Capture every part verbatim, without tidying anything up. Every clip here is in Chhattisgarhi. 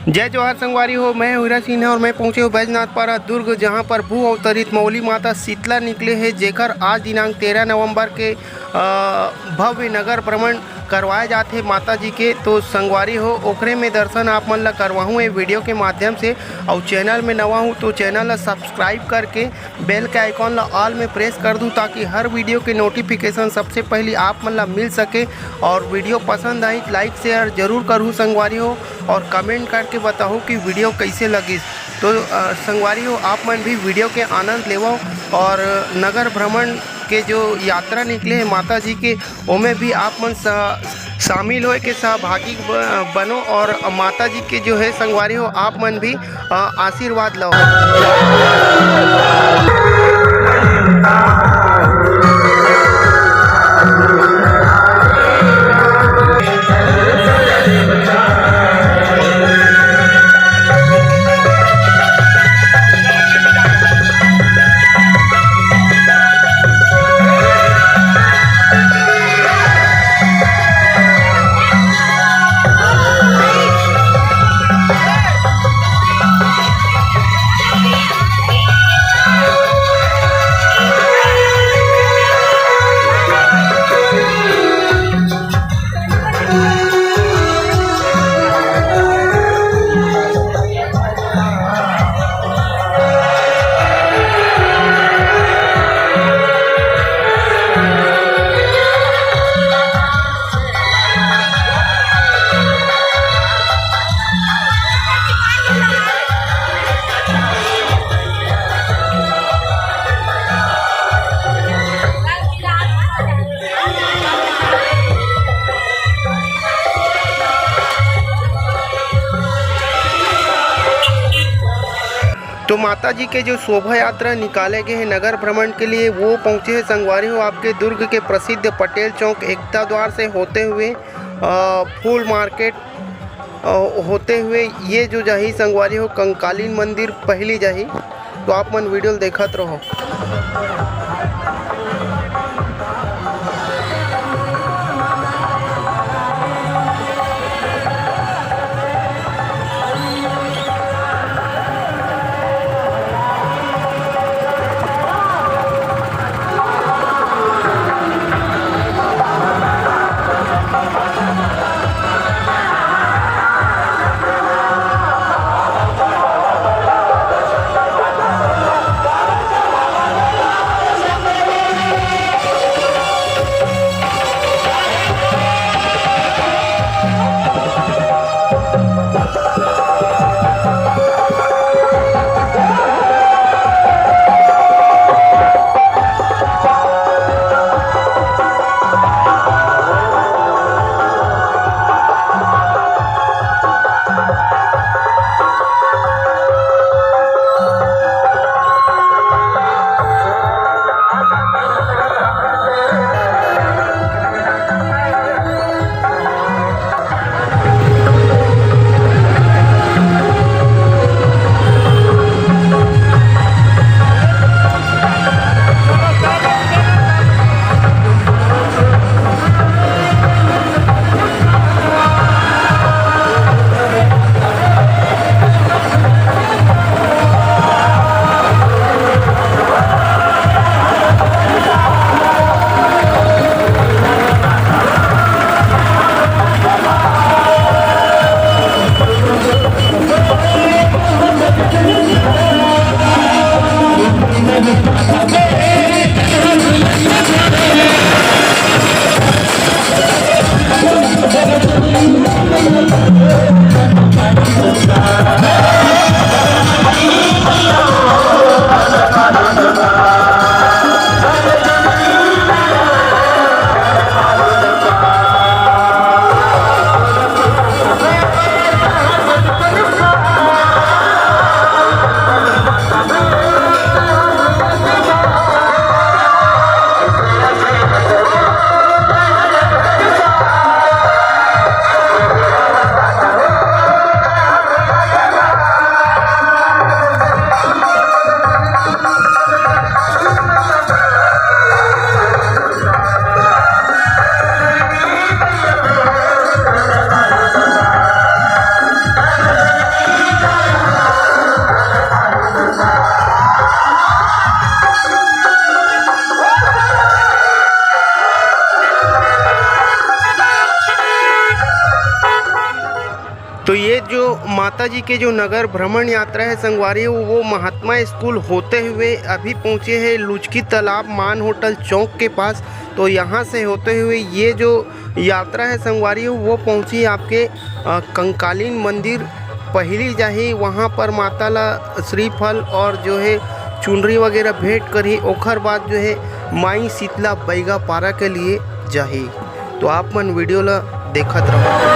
जय जोहार संगवारी हो, मैं हीरा सिन्हा और मैं पहुंचे हूँ बैजनाथ पारा दुर्ग, जहां पर भू अवतरित मौली माता शीतला निकले हे, जेकर आज दिनांक तेरह नवंबर के, अ, भव्य नगर भ्रमण करवाए जाथे माता जी के। तो संगवारी हो, ओकरे में दर्शन आप मन ला करवाहूँ ये वीडियो के माध्यम से। और चैनल में नवा हूँ तो चैनल ला सब्सक्राइब करके बेल के आइकॉन ला ऑल में प्रेस कर दूँ, ताकि हर वीडियो के नोटिफिकेशन सबसे पहली आप मन ला मिल सके। और वीडियो पसंद आई तो लाइक शेयर जरूर करहू संगवारी हो, और कमेंट करके बताहू कि वीडियो कैसे लगिस। तो, अ, संगवारी हो, आप मन भी वीडियो के आनंद लेवो और नगर भ्रमण के जो यात्रा निकले हे माता जी के, ओमे भी आप मन सा-, शामिल होए के सहभागी ब-, बनो और माता जी के जो है संगवारी हो, आप मन भी, अ, आशीर्वाद लो। तो माता जी के जो शोभा यात्रा निकाले गए हैं नगर भ्रमण के लिए, वो पहुँचे हैं संगवारी हो आपके दुर्ग के प्रसिद्ध पटेल चौक एकता द्वार से होते हुए, अ, फूल मार्केट, अ, होते हुए ये जो जाही संगवारी हो कंकालीन मंदिर पहली जाही। तो आप मन वीडियो ल देखत रहो। तो ये जो माता जी के जो नगर भ्रमण यात्रा है संगवारी, वो महात्मा स्कूल होते हुए अभी पहुँचे हैं लुचकी तालाब मान होटल चौक के पास। तो यहाँ से होते हुए ये जो यात्रा है संगवारी, वो पहुँची आपके, अ, कंकालीन मंदिर पहली जाही, वहाँ पर माता ला श्रीफल और जो है चुनरी वगैरह भेंट करही। ओखर बाद जो है माई शीतला बैगा पारा के लिए जाही। तो आप मन वीडियो ला देखत रहो।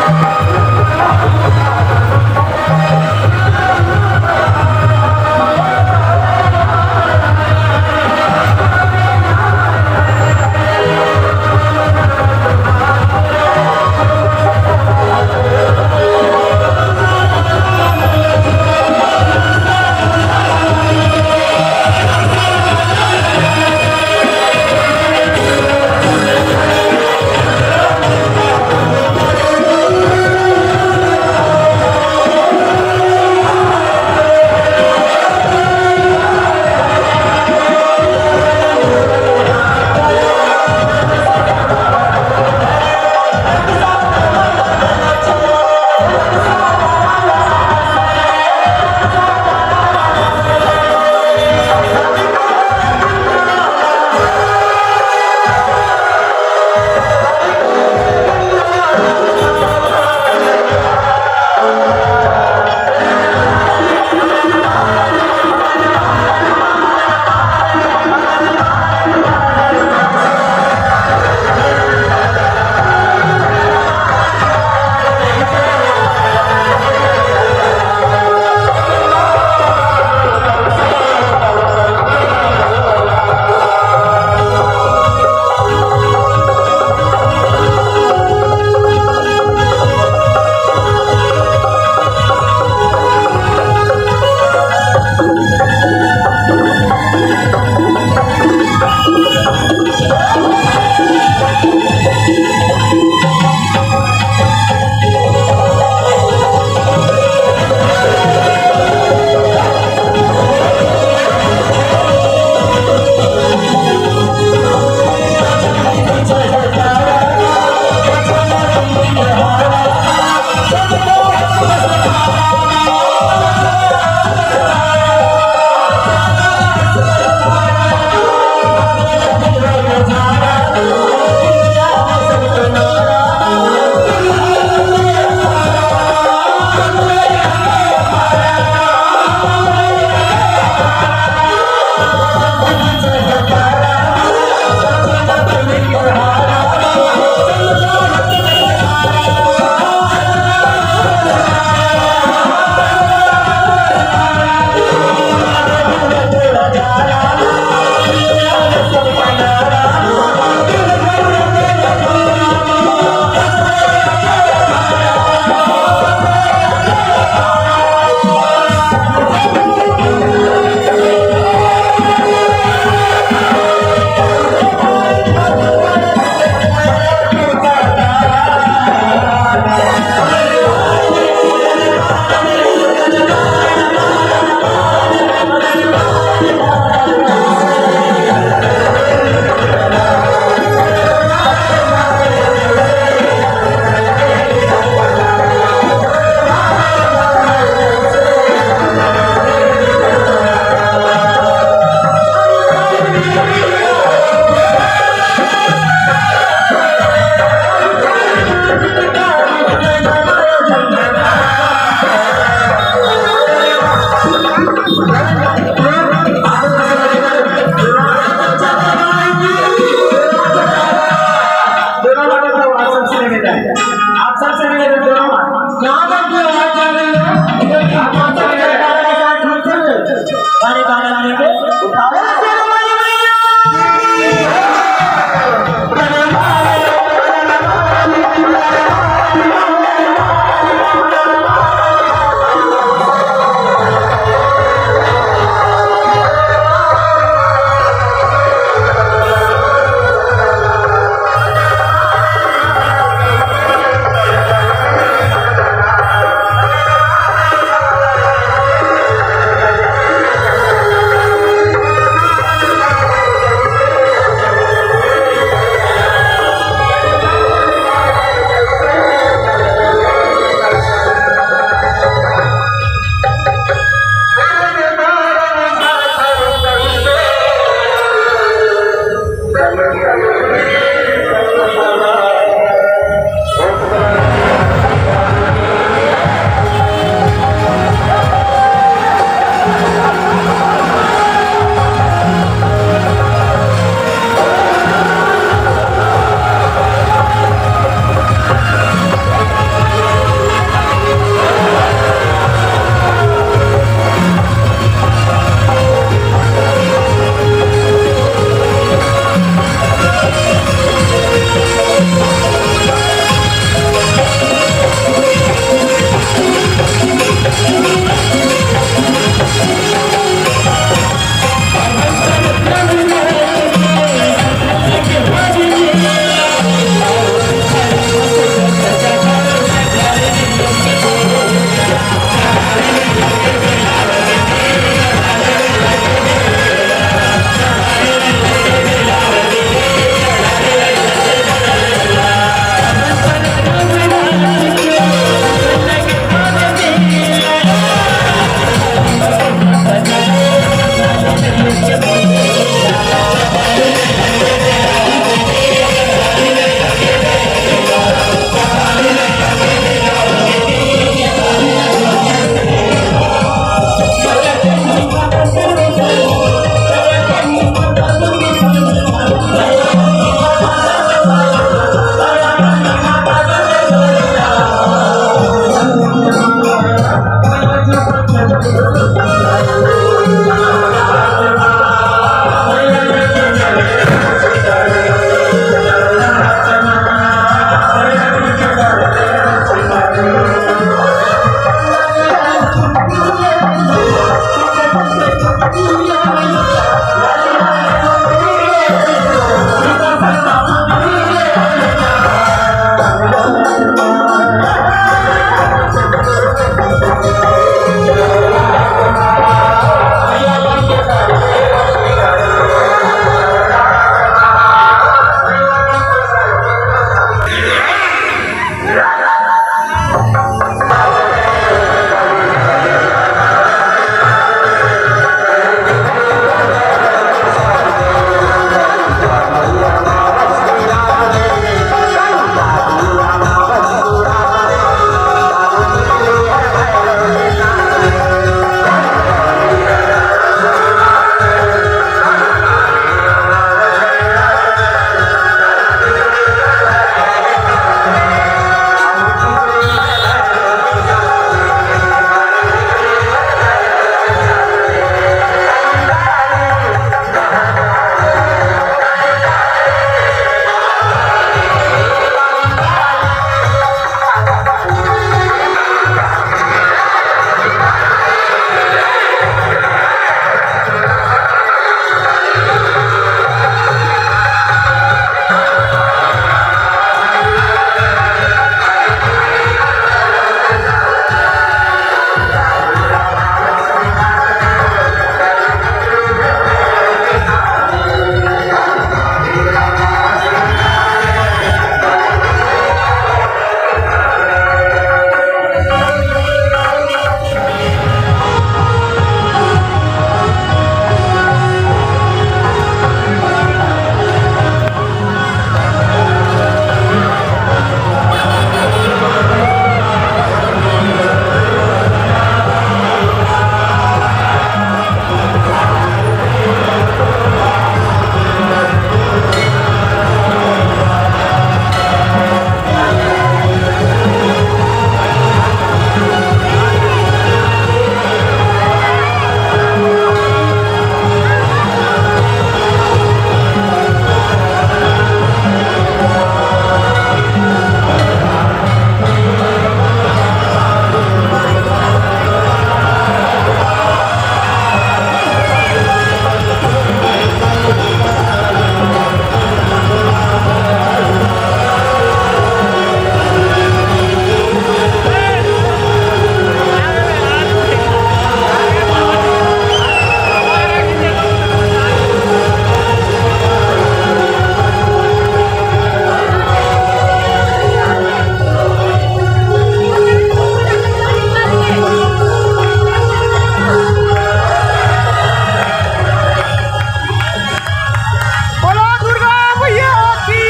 बोलो दुर्गा मैया की।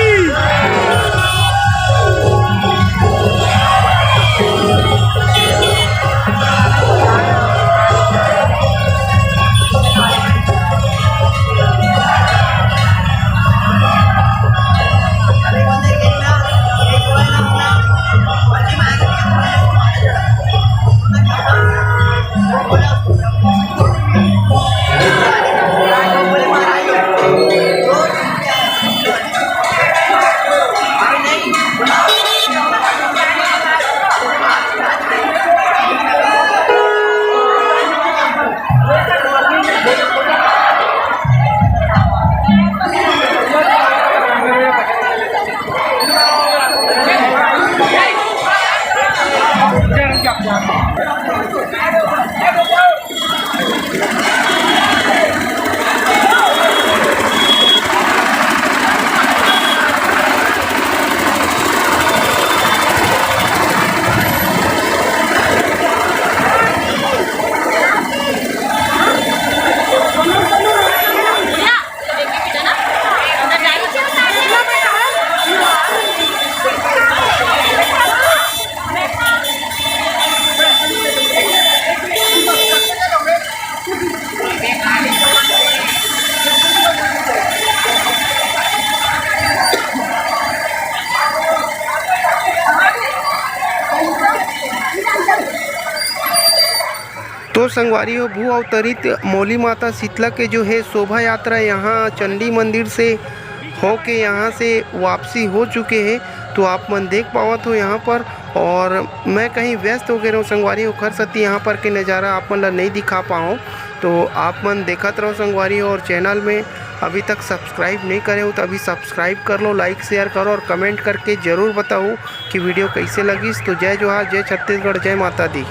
तो संगवारी हो, भू अवतरित मौली माता शीतला के जो है शोभा यात्रा यहाँ चंडी मंदिर से होके यहाँ से वापसी हो चुके हैं। तो आप मन देख पावत हो यहाँ पर, और मैं कहीं व्यस्त हो गए रहूँ संगवारी हो, ओखर सेती यहाँ पर के नज़ारा आप मन ला नहीं दिखा पाऊँ। तो आप मन देखत रहो संगवारी हो, और चैनल में अभी तक सब्सक्राइब नहीं करे हो तो अभी सब्सक्राइब कर लो, लाइक शेयर करो और कमेंट करके ज़रूर बताओ कि वीडियो कैसे लगिस। तो जय जोहार, जय छत्तीसगढ़, जय माता दी।